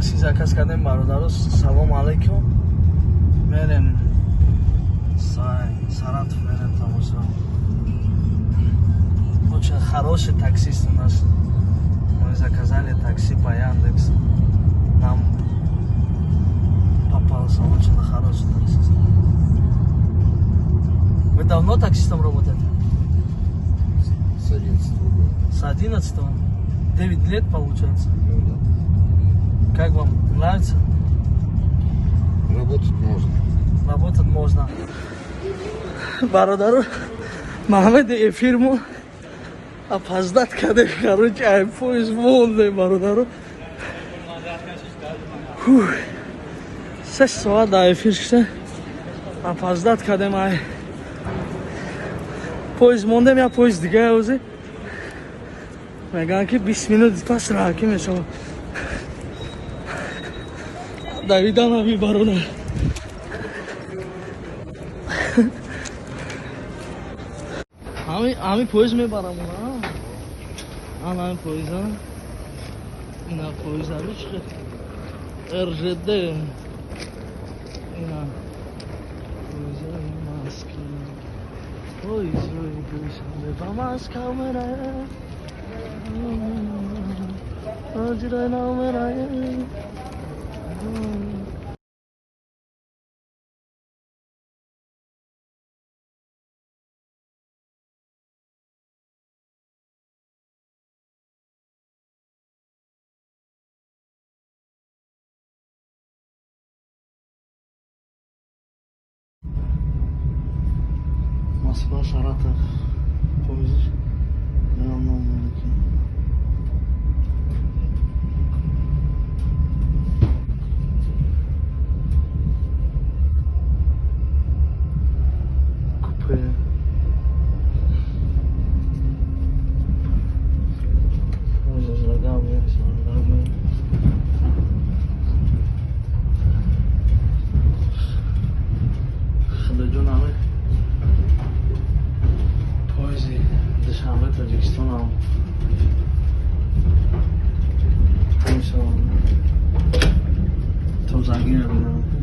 Такси заказ кардем, бародаро. Салом алейкум. Мерем Саратов, мерем тамошо. Очень хороший таксист у нас. Мы заказали такси по Яндекс. Нам попался очень хороший таксист. Вы давно таксистом работаете? С 11-го года. С 11-го? 9 лет получается? Ну да. Как вам? Нравится? Работать можно. Работать можно. Бародару, Мохаммед эфирму опоздать кардем, короче, ай поезд мондем, бародару. 3 соат дар эфир шуда опоздать кардем, ай поезд мондем, я поезд дига ози мегӯянд, ки 20 минут пас раҳакӣ мешавад. Давидан аби, бародар. Ҳами поезд мебарам, ан ҳами поезд, ина поезд аби чи РЖД, ина поездои Москва, поездои Душанбе ба Москва меравад, ҳоҷирои намеравад. Москва, Саратов. Поезд. 00. Купе. Поезд рогам, рогам. Худоҷон, ҳаме поезди Душанбе Тоҷикистонам тозагӣ набинам.